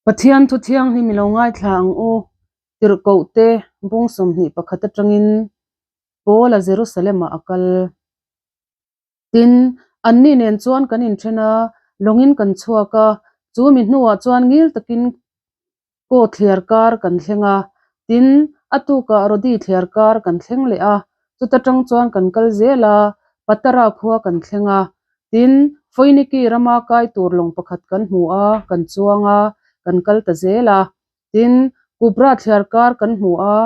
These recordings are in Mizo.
Pathian thu thianghlim i lo ngaithla ang u, Tirhkohte bung 21 atangin Paula Jerusalem-ah a kal. Tin, anni nen chuan kan inthen a, lawngin kan chhuak a, chu mi hnuah chuan ngil takin Kaw thliar kar kan thleng a, tin, a tukah Rodi thliar kar kan thleng leh a, chuta tang chuan kan kal zel a, Patara khua kan thleng a, tin, Foiniki rama kai tur lawng pakhat kan hmu a, kan chuang a, kan kal ta zel a, tin, Kupra thliar kar kan hmu a,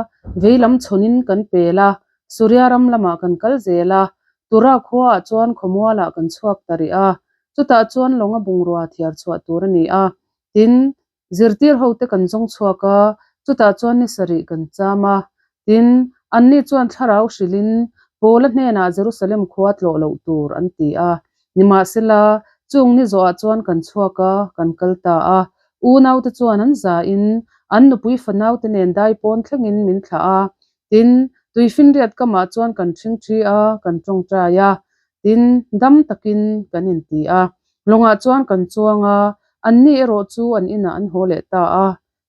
vei lam chhawnin kan pel a, Suria ram lamah kan kal zel a, Tura khuaah chuan khawmualah kan chhuak ta rih a, chutah chuan lawnga bungrua thiar chhuah tur a ni a, tin, Zirtir hote kan zawng chhuak a, chutah chuan ni sarih kan cham a. Tin, anni chuan thlarau hrilhin Paula hnenah Jerusalem khua tlawh loh tur an ti a. Nimahsela, chung ni zawhah chuan kan chhuak a, kan kal ta a. Unaute chuan an zain an nupui fanaute nen daipawn thlengin min thlah a. Tin, tuifinriat kamah chuan kan ṭhingṭhi a, kan ṭawngṭai a. Tin, dam takin kan inti a. Lawngah chuan kan chuang a, anni erawh chu an inah an haw leh ta a.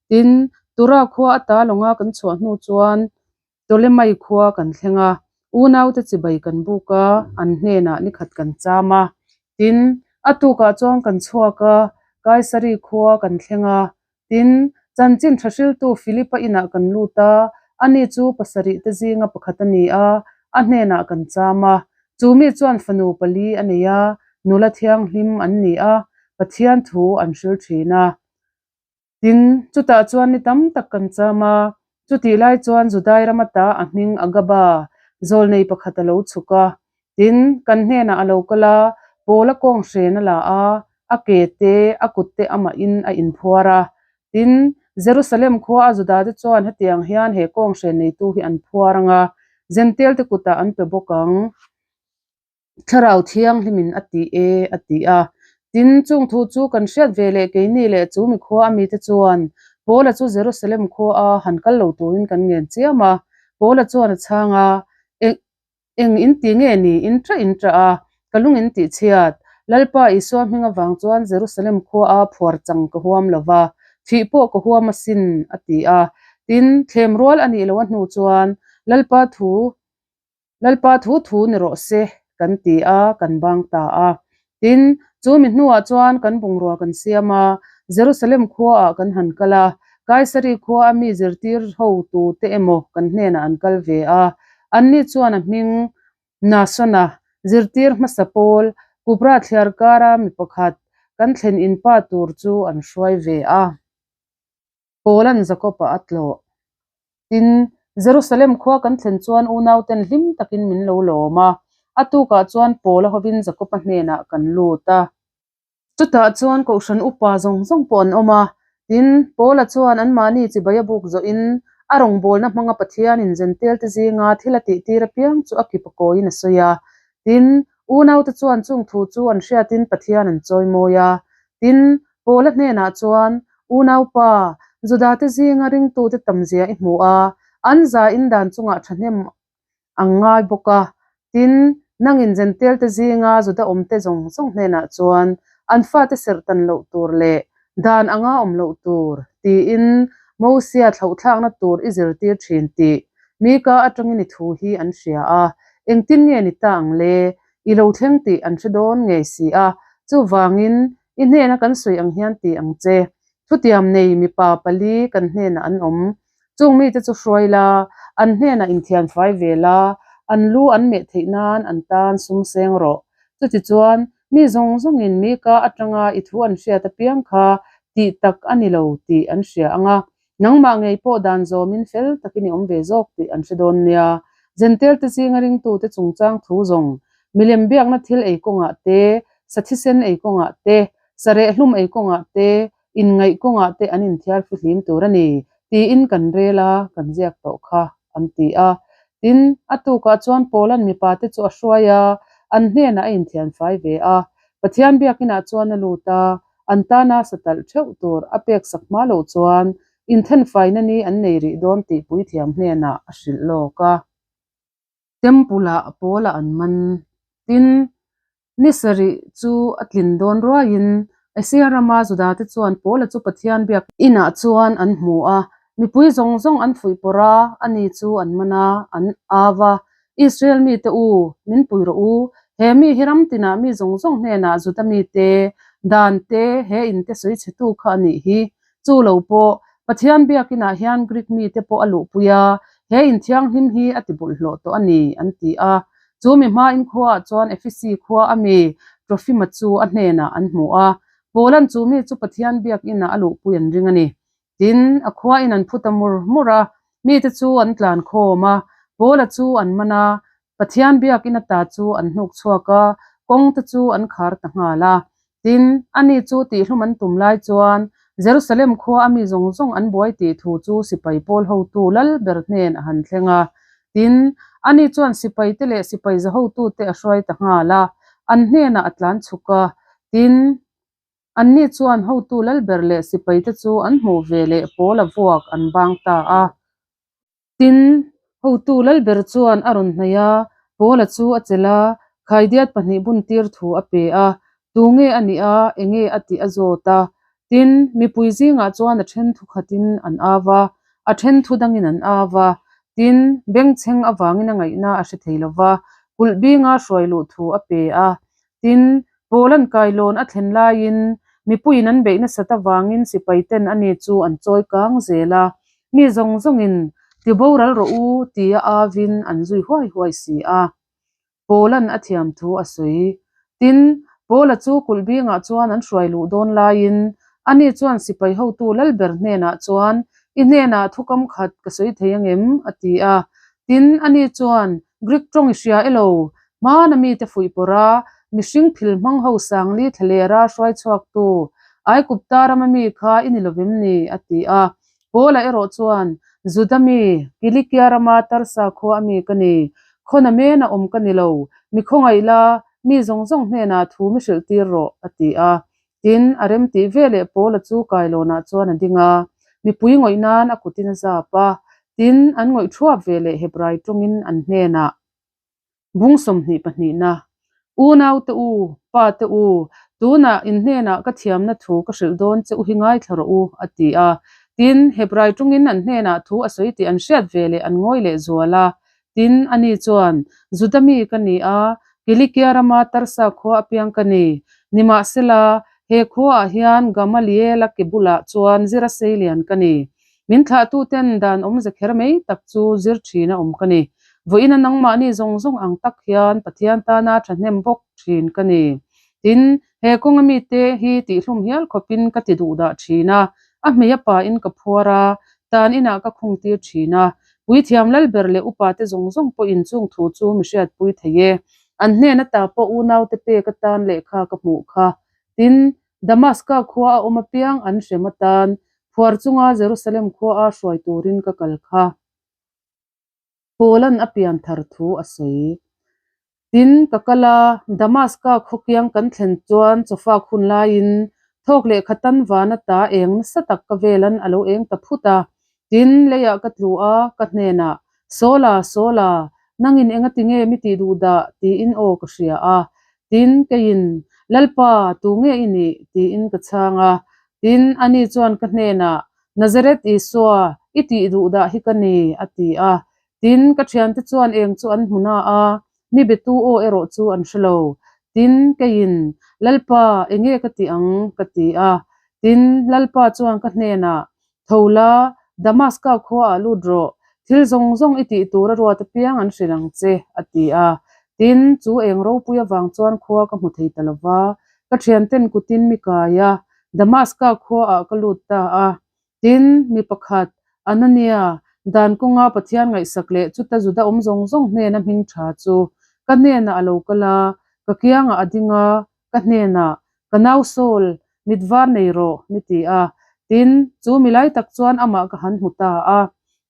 Tin, Tura khua ata lawnga kan chhuah hnu chuan Ptolemai khua kan thleng a, unaute chibai kan buk a, an hnenah nikhat kan cham a. Tin, a tukah chuan kan chhuak a, Kaisari khua kan thleng a, Tin, chanchin tha hriltu Philipa inah kan lut a, ani chu pasarih te zinga pakhat a ni a, a hnenah kan cham a. Chu mi chuan fanu pali a nei a, nula thianghlim an ni a, Pathian thu an hril thin a. Tin, chutah chuan ni tam tak kan cham a, chutih lai chuan Judai ram ata a hming Agaba, zawlnei pakhat a lo chhuk a. Tin, kan hnenah a lo kal a, Paula kawng hren a la a, a ke te, a kut te amahin a inphuar a. Tin, Jerusalem khua a Judate chuan hetiang hian he kawng hren neitu hi an phuar ang a, Jentail te kutah an pe bawk ang. Thlarau Thianghlimin a ti e, a ti a. Tin, chung thu chu kan hriat ve leh keini leh chu mikhua a mite chuan Paula chu Jerusalem khua a han kal lo turin kan ngen chiam a. Paula chuan a chhang a, Eng, eng in ti nge ni? In ṭah in ṭah a, ka lung in tih chhiat. Lalpa Isua hming avang chuan Jerusalem khua a phuar chang ka huam lo va, thih pawh ka huam asin, a ti a. Tin, thlem rual a nih loh a hnu chuan Lalpa thu Lalpa thu thu ni rawh se, kan ti a, kan bang ta a. Tin, chu mi hnuah chuan kan bungrua kan siam a, Jerusalem khuaah kan han kal a, Kaisari khua a mi zirtir ho tute emaw kan hnenah an kal ve a. Anni chuan a hming Nasona, zirtir hmasa pawl, Kupra thliar kara mi pakhat kan thlen inpa tur chu an hruai ve a. Paula'n Jakob-a a tlawh. Tin, Jerusalem khua kan thlen chuan unauten hlim takin min lo lawm a. A tukah chuan Paula hovin Jakob-a hnenah kan lut a. Chutah chuan kohhran upa zawng zawng pawh an awm a. Tin, Paula chuan anmahni chibai a buk zawhin a rawngbawlna hmanga Pathianin Jentail-te zinga thil a tihtir apiang chu a kip a kawiin a sawi a. Tin, unaute chuan chung thu chu an hriatin Pathian an chawimawi a. Tin, Paula hnenah chuan, Unaupa, Judate zinga ringtute tamzia i hmu a, an za in dan chungah thahnem ang ngai bawk a. Tin, nangin Jentail-te zinga Juda awmte zawng zawng hnenah chuan an fate serh tan loh tur leh dan anga awm loh tur tiin Mosia thlauhthlakna tur i zirtir thin tih Mika atangin i thu hi an hria a, engtin nge ni ta ang le? I lo thleng tih an hre dawn ngei si a, chuvangin I hnena kan sawi ang hian ti ang che. Thutiam nei mipa pali kan hnenah an awm. Chung mite chu hruai la, an hnenah inthianfai ve la, an lu an meh theih nan an tan sum seng rawh. Chutichuan, mi zawng zawngin mi ka atanga i thu an hriat apiang kha tih tak a ni lo tih an hria ang a, Nangmah ngei pawh dan zawmin fel takin i awm ve zawk tih an hre dawn nia. Jentail te zinga ringtute chungchang thu zawng, milem biakna thil ei kawngah te, sa thisen ei kawngah te, sa rehhlum ei kawngah te, inngaih kawngah te an inthiar fihlim tur a ni, tiin kan rel a, kan ziak tawh kha, an ti a. Tin, a tukah chuan Paula'n mipate chu a hruai a, an hnenah a inthianfai ve a. Pathian biakinah chuan a lut a, An tana sa talh theuh tur a pek sak hma loh chuan inthenfaina ni an nei rih dawn tih puithiam hnenah a hrilh lawk a. Temple-ah Paula an man. Tin, ni sarih chu a tlin dawn ruaiin Asia rama Judate chuan Paula chu Pathian biak inah chuan an hmu a, mipui zawng zawng an fuih pawrh a, ani chu an man a, an au a, Israel mite u, min pui rawh u, he mi hi ram tinah mi zawng zawng hnenah Juda mite, dan te, he in te sawi chhetu kha a nih hi. Chu lo pawh, Pathian biak inah hian Greek mite pawh a luhpui a, he in thianghlim hi a ti bawlhhlawh tawh a ni, an ti a. Chu mi hmain khuaah chuan Efesi khua a mi Trofima chu a hnenah an hmu a, Paula'n chu mi chu Pathian biak inah a luhpui an ring a ni. Tin, a khuain an phu ta mur mur a, mite chu an tlan khawm a, Paula chu an man a, Pathian biak in ata chu an hnuk chhuak a, kawng te chu an khar ta nghal a. Tin, ani chu tihhlum an tum lai chuan Jerusalem khua a mi zawng zawng an buai tih thu chu sipai pawl hotu lal ber hnen a han thleng a. Tin, ani chuan sipai te leh sipai za hotute a hruai ta nghal a, an hnenah a tlan chhuk a. Tin, Anni chuan hotu lalber leh sipaite chu an hmuh ve leh pawl a vuak an bang ta a. Tin, hotu lalber chuan a rawn hnaih a, Paula chu a chelh a, khaidiat pahnih buntir thu a pe a, tunge a nih a, enge a tih a zawt a. Tin, mipui zingah chuan a then thu khatin an au va, a then thu dangin an au va. Tin, bengchheng avangin a ngaihna a hre thei lo va, kulh binga hruai luh thu a pe a. Tin, Paula'n kailawn a thlen laiin mipuiin an beih nasat avangin sipaiten ani chu an chawi kang zel a, mi zawng zawngin ti boral rawh u tia avin an zui huai huai si a. Paula'n a thiam thu a sawi. Tin, Paula chu kulh bingah chuan an hruai luh dawn laiin ani chuan sipai hotu lalber hnenah chuan, I hnenah thukam khat ka sawi thei angem? a ti a. Tin, ani chuan, Greek tawng i hria elo? Hmana mite fuih pawrh a, mihring phil hmang ho sangli thlalera hruai chhuaktu Aikupta rama mi kha i ni lovem ni? a ti a. Paula erawh chuan, Juda mi, Kilikia rama Tarsa khua a mi ka ni. Khawna mena awm ka ni lo. Mi khawngaih la, mi zawng zawng hnenah thu mi hrilh tir rawh, a ti a. Tin, a remtih veleh Paula chu kailawnah chuan a ding a, mipui ngawih nan a kutin a zap a. Tin, an ngawih thuap veleh Hebrai tawngin an hnenah, Bung 22 na, Unaute u, pate u, tunah in hnenah ka thiamna thu ka hrilh dawn che u hi ngaithla rawh u, a ti a. Tin, Hebrai tawngin an hnenah thu a sawi tih an hriat veleh an ngawi leh zual a. Tin, ani chuan, Juda mi ka ni a, Kilikia rama Tarsa khua apiang ka ni. Nimahsela, he khuaah hian Gamaliela ke bulah chuan zira seilian ka ni. Min thlahtuten dan awmze kher mai tak chu zir thin a awm ka ni. Vawiina nangmahni zawng zawng ang tak hian Pathian tana thahnem bawk thin ka ni. Tin, he kawnga mite hi tihhlum hial khawpin ka ti duh dah thin a, a hmei a pain ka phuar a, tan inah ka khungtir thin a. Puithiam lalber leh upate zawng zawng pawhin chung thu chu mi hriatpui thei e. An hnen ata pawh unaute pek atan lehkha ka hmuh kha. Tin, Damaska khua a awm apiang an hrem atan phuar chunga Jerusalem khua a hruai turin ka kal kha. Paula'n a pian thar thu a sawi. Tin, ka kal a, Damaska khaw kiang kan thlen chuan chawfak hun laiin thawk leh khatan van ata eng nasa tak ka velan a lo eng ta phut a. Tin, leiah ka tlu a, ka hnenah, Sawla, Sawla, nangin engati nge mi tih duh dah? tiin aw ka hria a. Tin, keiin, Lalpa, tu nge i nih? tiin ka chhang a. Tin, ani chuan ka hnenah, Nazareth Isua, i tih duh dah hi ka ni, a ti a. Tin, ka thiante chuan eng chu an hmu na a, mi betu aw erawh chu an hre lo. Tin, keiin, Lalpa, enge ka ti ang? ka ti a. Tin, Lalpa chuan ka hnenah, Tho la, Damaska khuaah lut rawh, thil zawng zawng i tih tur a ruat apiang an hrilh ang che, a ti a. Tin, chu eng ropui avang chuan khua ka hmu thei ta lo va, ka thianten kutin mi kai a, Damaska khuaah ka lut ta a. Tin, mi pakhat, Anania, dan kawnga Pathian ngaihsak leh chuta Juda awm zawng zawng hnena hming tha chu ka hnenah a lo kal a, ka kiangah a ding a, ka hnenah, Ka nau Saul, mit var nei rawh, mi ti a. Tin, chu mi lai tak chuan amah ka han hmu ta a.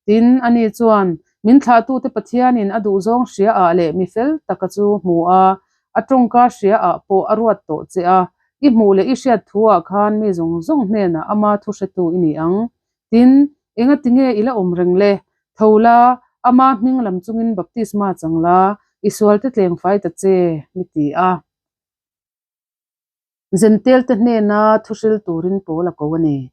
Tin, ani chuan, Min thlahtute Pathianin a duhzawng hria ah leh mi fel taka chu hmu a, a tawngka hria ah pawh a ruat tawh che a. I hmuh leh i hriat thu ah khan mi zawng zawng hnenah ama thu hretu i ni ang. Tin, engati nge i la awm reng le? Tho la, ama hming lam chungin baptisma chang la, i sualte tleng fai ta che, mi ti a. Zentelte hnena thu hril turin Paul a ko a ni.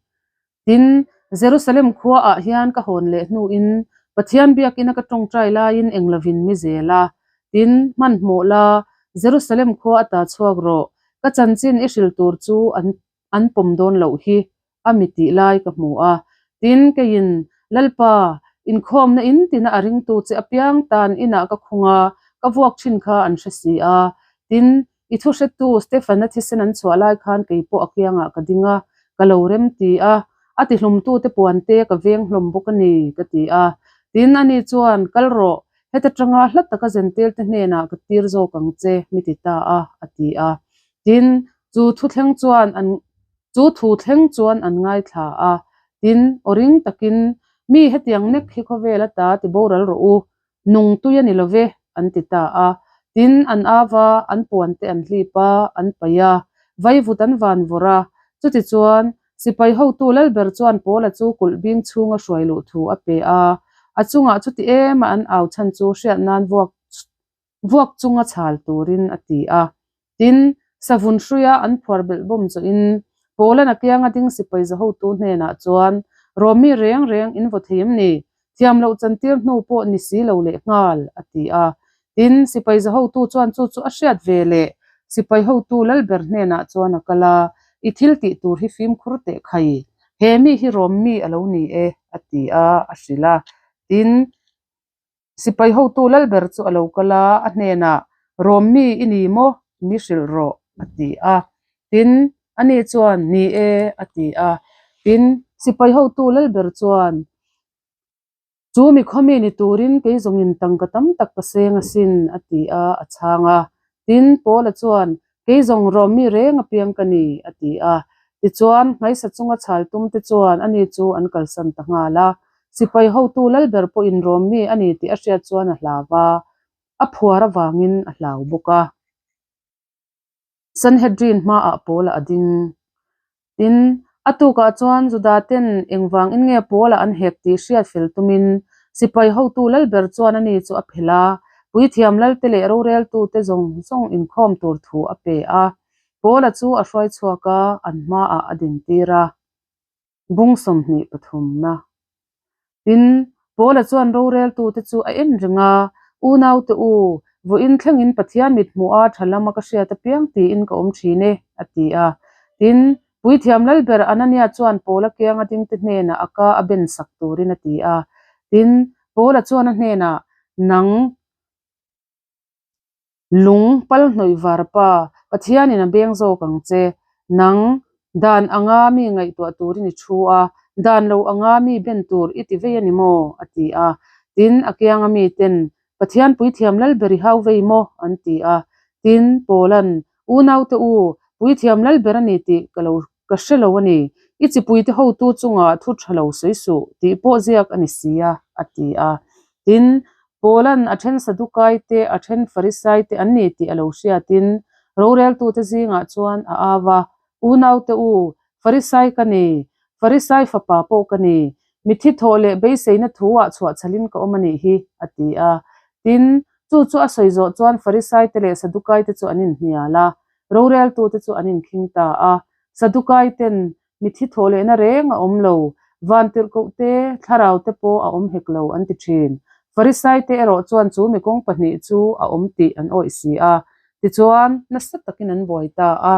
Tin, Jerusalem khuaah hian ka hawn leh hnuin Pathian biakina ka tawngtai laiin englovin mi zel a. Tin, hmanhmawh la, Jerusalem khua ata chhuak rawh, ka chanchin i hril tur chu an an pawm dawn loh hi a mi tih lai ka hmu a. Tin, keiin, Lalpa, inkhawmna in tina a ringtu che apiang tan inah ka khung a, ka vuak thin kha an hre si a. Tin, i thu hretu Stefan-a thisen an chhuah lai khan kei pawh a kiangah ka ding a, ka lo rem ti a, a tihlumtute puante ka veng hlawm bawk a ni, ka ti a. Tin, ani chuan, Kal rawh, heta tanga hla taka Zentelte hnenah ka tir zawk ang che, mi ti ta a, a ti a. Tin, chu thu thleng chuan an chu thu thleng chuan an ngaithla a, tin, aw ring takin, Mi hetiang nek hi khawvel ata ti boral rawh u, nung tui a ni lo ve, an ti ta a. Tin, an au a, an puan te an hlip a, an paih a, vaivut an van vawrh a. Chutichuan, sipai hotu Lalber chuan Paula chu kulh bing chhunga hruai luh thu a pe a, a chungah chuti ema an au chhan chu hriat nan vuak vuak chunga chhal turin a ti a. Tin, savun hruia an phuar belh bawm chawhin Paula'n a kianga ding sipai zahotu hnenah chuan, Rawmi reng reng in vaw thei em ni? Thiam loh chantir hnu pawh ni si lo leh nghal, a ti a. Tin, sipai zahotu chuan chu chu a hriat ve leh sipai hotu Lalber hnenah chuan a kal a, I thil tih tur hi fimkhur teh khai, he mi hi Rawmi a lo ni e, a ti a, a hrilh a. Tin, Sipai hotu Lalber chu a lo kal a, a hnenah, Rawm mi i ni maw? Mi hrilh rawh, a ti a. Tin, ani chuan, Ni e, a ti a. Tin, sipai hotu Lalber chuan, Chu mi khaw mi ni turin kei zawngin tangka tam tak ka seng asin, a ti a, a chhang a. Tin, Paula chuan, Kei zawng rawm mi reng apiang ka ni, a ti a. Tichuan, hmaisa chunga chhal tumte chuan ani chu an kalsan ta nghal a. Sipai hotu Lalber pawhin rawm mi a ni tih a hriat chuan a hlau a, a phuar avangin a hlau bawk a. Sanhedrin hmaah Paula a ding. Tin, a tukah chuan Judaten engvangin nge Paula an hek tih hriat fel tumin sipai hotu Lalber chuan ani chu a phelh a, puithiam lalte leh roreltute zawng zawng inkhawm tur thu a pe a. Paula chu a hruai chhuak a, an hmaah a dintir a. Bung 23 na. Tin, Paula chuan roreltute chu a en reng a, Unaute u, vawiin thlengin Pathian mithmuha tha lama ka hriat apiang tiin ka awm thin e, a ti a. Tin, Puithiam Lalber Anania chuan Paula kianga dingte hnenah a ka a ben sak turin a ti a. Tin, Paula chuan a hnenah, Nang, Lung pal hnawih var pa, Pathianin a beng zawk ang che. Nang, dan anga mi ngaihtuah turin i thu a, dan lo anga mi ben tur i ti vei a ni maw? a ti a. Tin, a kianga miten, Pathian puithiam Lalber i hau vei maw? an ti a. Tin, Paula'n, Unaute u, puithiam Lalber a ni tih ka lo ka hre lo a ni. I chipuite hotu chungah thu tha lo sawi suh tih pawh ziak a ni si a, a ti a. Tin, Paula'n a then Sadukai te, a then Farisai te an ni tih a lo hriatin roreltute zingah chuan a au a, Unaute u, Farisai ka ni, Farisai fapa pawh ka ni, mithi thawh leh beiseina thu-ah chhuahchhalin ka awm a nih hi, a ti a. Tin, chu chu a sawi zawh chuan Farisai te leh Sadukai te chu an inhnial a. Roreltute chu an inkhing ta a, Sadukai ten mithi thawh lehna reng a awm lo, vantirhkoh te, thlarau te pawh a awm hek lo an ti thin. Farisai te erawh chuan chu mikawng pahnih chu a awm tih an awih si a, tichuan nasa takin an buai ta a.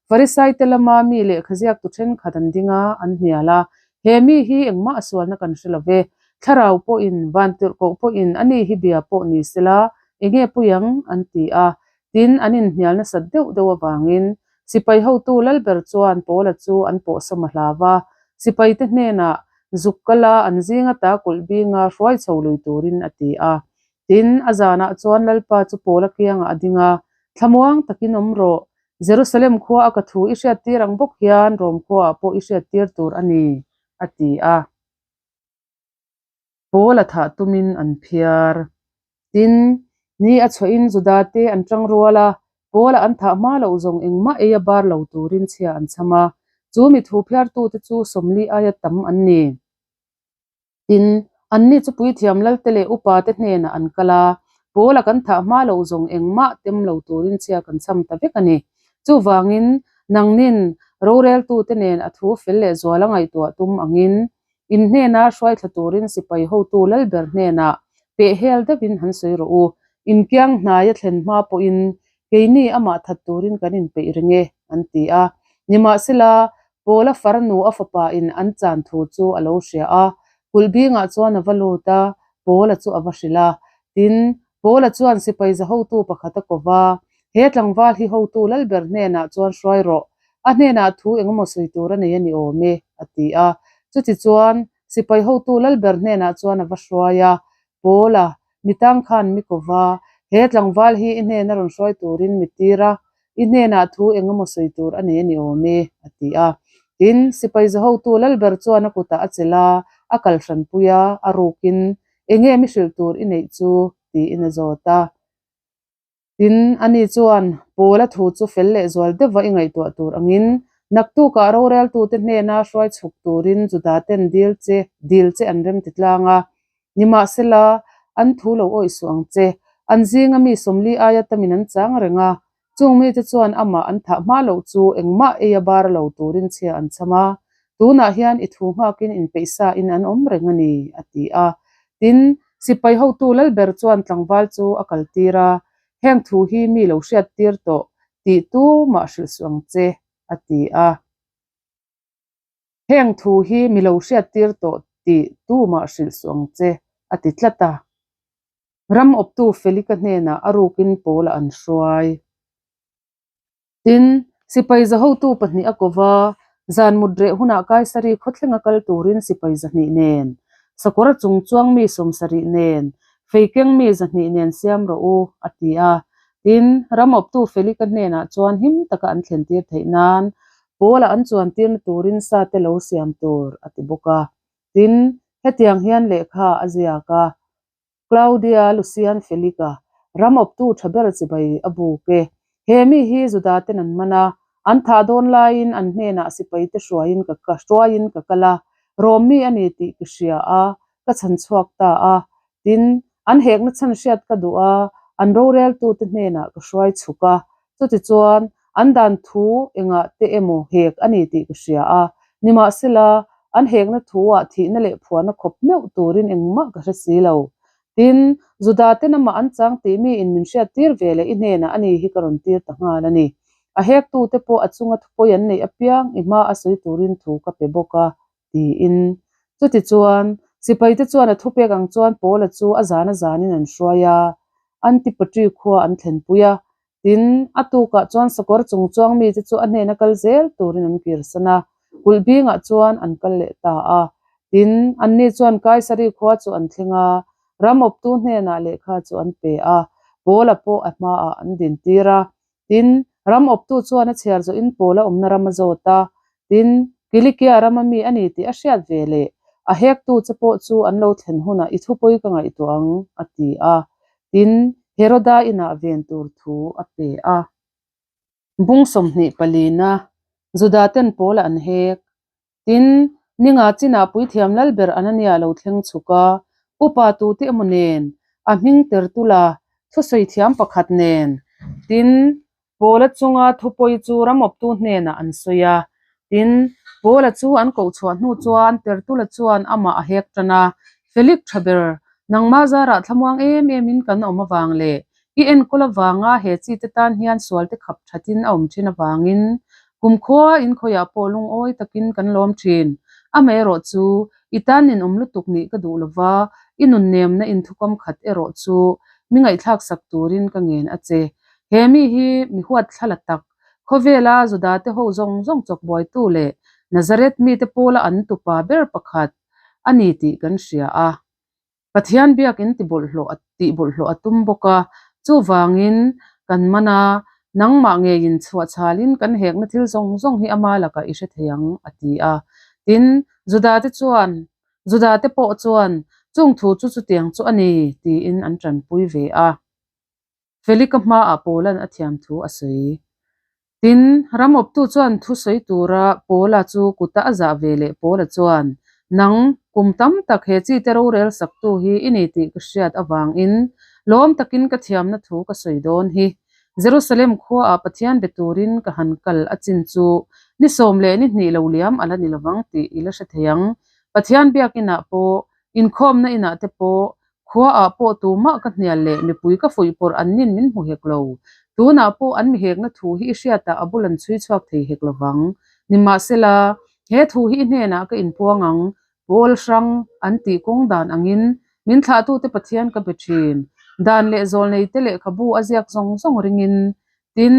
Farisai te lama mi lehkha ziaktu thenkhat an ding a, an hnial a, He mi hi engmah a sualna kan hre lo ve, thlarau pawhin, vantirhkoh pawhin ani hi bia pawh ni sela, enge pui ang? an ti a. Tin, an inhnial nasat deuh deuh avangin sipai hotu Lalber chuan Paula chu an pawhsawm a hlau a, sipaite hnenah zuk kala an zinga ta kulh binga hruai chho lui turin a ti a. Tin, a zanah chuan Lalpa chu Paula kiangah a ding a, Thlamuang takin awm rawh, Jerusalem khua a ka thu i hriattir ang bawk hian Rom khuaah pawh i hriattir tur a ni, a ti a. Paul a thah tumin an phiar. Tin, ni a chhuahin Juda te an tang rual a, Paul-a an thah hma loh zawng engmah ei a bar lo turin chhia an chham a. Chu mi thu phiartute chu 40 aia tam an ni. Tin, anni chu puithiam lalte leh upa te hnenah an kal a, Paul-a kan thah hma loh zawng engmah tem lo turin chhia kan chham ta vek a ni. Chuvangin, Nangnin roreltute nen a thu fel leh zual a ngaihtuah tum angin in hnena hruaithla turin sipai hotu lalber hnenah pehhel deuhin han sawi rawh u. Inkiang hnai a thlen hma pawhin keini amah that turin kan inpeih reng e, an ti a. Nimahsela, Paula farnu a fapa in an chan thu chu a lo hria a, kulh bingah chuan a va lut a, Paula chu a va hrilh a. Tin, Paula chuan sipai za hotu pakhat a ko va, He tlangval hi hotu lalber hnenah chuan hruai rawh, a hnenah thu engemaw sawi tur a nei a ni awm e, a ti a. Chutichuan, sipai hotu lalber hnenah chuan a va hruai a, Paula, mi tang khan mi ko va, he tlangval hi i hnena rawn hruai turin mi tir a, i hnenah thu engemaw sawi tur a nei a ni awm e, a ti a. Tin, sipai zahotu lalber chuan a kutah a chelh a, a kal hranpui a, a rukin, Enge mi hrilh tur i neih chu? tiin a zawt a. Tin, ani chuan, Paula thu chu fel leh zual deuhva i ngaihtuah tur angin, naktukah roreltute hnena hruai chhuk turin Judaten dil che dil che an rem ti tlang a. Nimahsela, an thu lo awih suh ang che. An zinga mi 40 aia tamin an chang reng a, chung mite chuan amah an thah hma loh chu engmah ei a bar lo turin chhia an cham a. Tunah hian i thu nghakin inpeihsa in an awm reng a ni, a ti a. Tin, sipai hotu lalber chuan tlangval chu a kaltir a, Heng thu hi mi lo hriattir tawh tih tu mah hrilh suh ang che, a ti a. Heng thu hi mi lo hriattir tawh tih tu mah hrilh suh ang che, a ti tlat a. Ram awptu Felika hnenah a rukin Paula an hruai. Tin, sipai zahotu pahnih a ko va, zan mut reh hunah Kaisari khawthlenga kal turin sipai 200 nen, sakawr chung chuang mi 70 nen, fei keng mi 200 nen siam rawh u, a ti a. Tin, ram awptu Felika hnenah chuan him taka an thlentir theih nan Paula an chuantirna turin sate lo siam tur, a ti bawk a. Tin, hetiang hian lehkha a ziak a. Claudia Lucian Felika, ram awptu tha ber chibai a buk e. He mi hi Juda ten an man a, an thah dawn laiin an hnenah sipai te hruaiin ka hruaiin ka kal a, Rom mi a ni tih ka hria a, ka chhan chhuak ta a. Tin, an hekna chhan hriat ka duh a, an roreltute hnenah ka hruai chhuk a. Chutichuan, an dan thu engah te emaw hek a ni tih ka hria a, nimahsela, an hekna thuah thihna leh phuahna khawp meuh turin engmah ka hre si lo. Tin, Juda ten amah an chang tih miin min hriattir ve leh i hnenah a ni hi ka rawn tir ta nghal a ni. A hektute pawh a chunga thupawi an neih apiang i hma a sawi turin thu ka pe bawk a, tiin. Chutichuan, sipaite chuan a thupek ang chuan Paula chu a zan a zanin an hruai a, Antipatri khua an thlenpui a. Tin, a tukah chuan sakawr chung chuang mite chu a hnena kal zel turin an kirsan a, kulh bingah chuan an kal leh ta a. Tin, anni chuan Kaisari khua chu an thleng a, ram awptu hnenah lehkha chu an pe a, Paula pawh a hmaah an dintir a. Tin, ram awptu chuan a chhiar zawhin Paula awmna ram a zawt a. Tin, Kilikia rama mi a ni tih a hriat ve leh, a hektu che pawh chu an lo thlen hunah i thupawi ka ngaihtuah ang, a ti a. Tin, Heroda inah ven tur thu a pe a. Bung 24na, Judaten Paula an hek. Tin, ninga chinah puithiam lalber Anania lo thleng chhuk a, upa tute emaw nen, a hming Tertula, thusawi thiam pakhat nen. Tin, Paula chunga thupawi chu ramawptu hnenah an sawi a. Tin, Paula chu an koh chhuah hnu chuan Tertula chuan amah a hek tan a, Felik tha ber, nangmah zarah thlamuang em emin kan awm avang leh i enkawl avanga he chite tan hian sualte khap thatin a awm thin avangin kumkhua inkhawiah pawh lungawi takin kan lawm thin. Amaherawh chu, i tan ninawm lutuk nih ka duh lova, i nunnemna inthukam khat erawh chu mi ngaihthlaksak turin ka ngen a che. He mi hi mi huat thla la tak, khawvela Judate ho zawng zawng chawkbuaitu leh Nazareth mite pawla an tupa ber pakhat a ni tih kan hria a. Pathian biakin tibawlhhlawh tihbawlhhlawh a tum bawk a, chuvangin kan man a, nangmah ngeiin chhuahchhalin kan hekna thil zawng zawng hi ama lakah i hre thei ang, a ti a. Tin, Judate chuan, Judate pawh chuan, Chung thu chu chutiang chu a ni, tiin an tanpui ve a. Felika hmaah Paula'n a thiam thu a sawi. Tin, ram awptu chuan thu sawi tura Paula chu kuta a zah ve leh Paula chuan, Nang, kum tam tak he chite rorel saktu hi i ni tih ka hriat avangin lawm takin ka thiamna thu ka sawi dawn hi. Jerusalem khuaah Pathian be turin ka han kal a chin chu ni 12 lo liam a la ni lovang tih i la hre thei ang. Pathian biakinah pawh, inkhawmna inah te pawh, khuaah pawh tumah ka hnial leh mipui ka fuihpawrh an nin min hmu hek lo. Tunah pawh an mihekna thu hi i hriatah a bul an chhui chhuak thei hek lovang. Nimahsela, he thu hi i hnenah ka inpuang ang, Pawl hrang an tih kawng dan angin min thlahtute Pathian ka be thin. Dan leh zawlneite lehkhabu a ziak zawng zawng ringin, tin,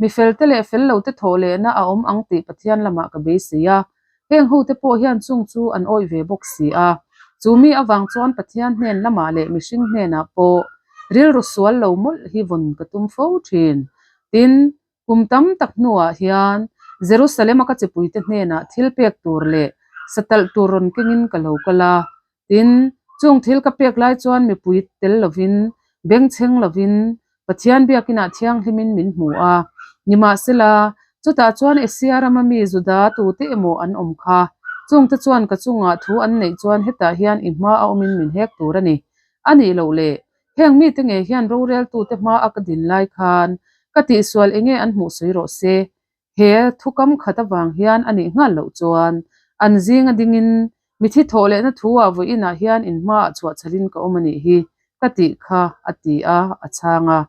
mi felte leh fel lote thawh lehna a awm ang tih Pathian lamah ka beisei a. Heng hote pawh hian chung chu an awih ve bawk si a. Chu mi avang chuan Pathian hnen lamah leh mihring hnenah pawh rilru sual lo mawlh hi vawn ka tum fo thin. Tin, Kum tam tak hnuah hian Jerusalem-a ka chipuite hnenah thil pek tur leh satalh tur rawn kengin ka lo kal a. Tin, chung thil ka pek lai chuan mipui tel lovin, bengchheng lovin, Pathian biakinah thianghlimin min hmu a. Nimahsela, chutah chuan Asia rama mi Juda tute emaw an awm kha. Chungte chuan ka chungah thu an neih chuan hetah hian i hma a awmin min hek tur a ni. A nih loh le, Heng mite ngei hian roreltute hma a ka din lai khan ka tihsual enge an hmuh sawi rawh se. He thukam khat avang hian a nih nghal loh chuan an zinga dingin mithi thawh lehna thu ah vawiinah hian in hmaah chhuah chhalin ka awm a nih hi ka tih kha a ti a, a chhang a.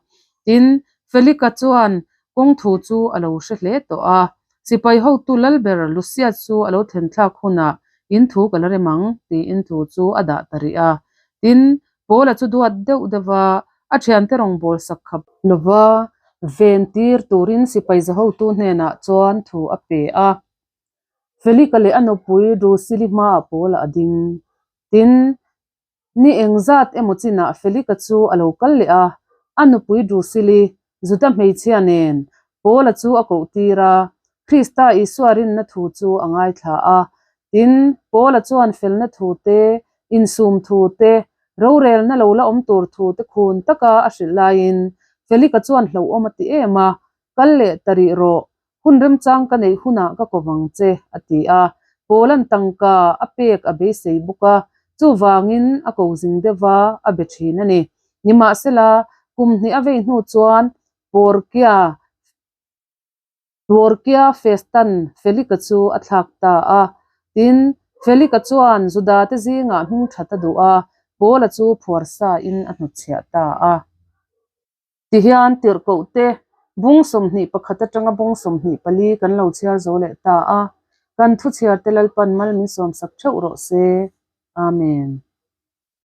Tin, Felika chuan kawng thu chu a lo hre hle tawh a, sipai hotu Lalber Lusias chu a lo thlen thlak hunah in thu ka la rem ang tiin thu chu a dah ta rih a. Tin, Paula chu duat deuh deuh va, a thiante rawngbâwl sak khap lova vêntîr tûrin sipai zahotu hnênah chuan thu a pe a. Felika leh a nupui Drusili hmaah Paula a ding. Tin, ni engzat emaw chinah Felika chu a lo kal leh a, a nupui Drusili, Juda hmeichhia nen Paula chu a kohtîr a, Krista Isua rinna thu chu a ngaithla a. Tin, Paula chuan felna thu te, insum thu te, rorelna lo la awm tur thu te khun taka a hrilh laiin Felika chuan hlauhawm a ti em a, Kal leh ta rih rawh, hun remchang ka neih hunah ka ko vang che, a ti a. Paula'n tangka a pek a beisei bawk a, chuvangin a ko zing deuh va, a be thin a ni. Nimahsela, kum hnih a vei hnu chuan Porkia Porkia Festan Felika chu a thlak ta a. Tin, Felika chuan Judate zingah hming that a duh a, Paula chu phuarsa in a hnutchhiah ta a. Tihian tirhkohte bung 21 atanga bung 24 kan lo chhiar zo leh ta a, kan thuchhiarte Lalpan mal min sawmsak theuh rawh se. Amen.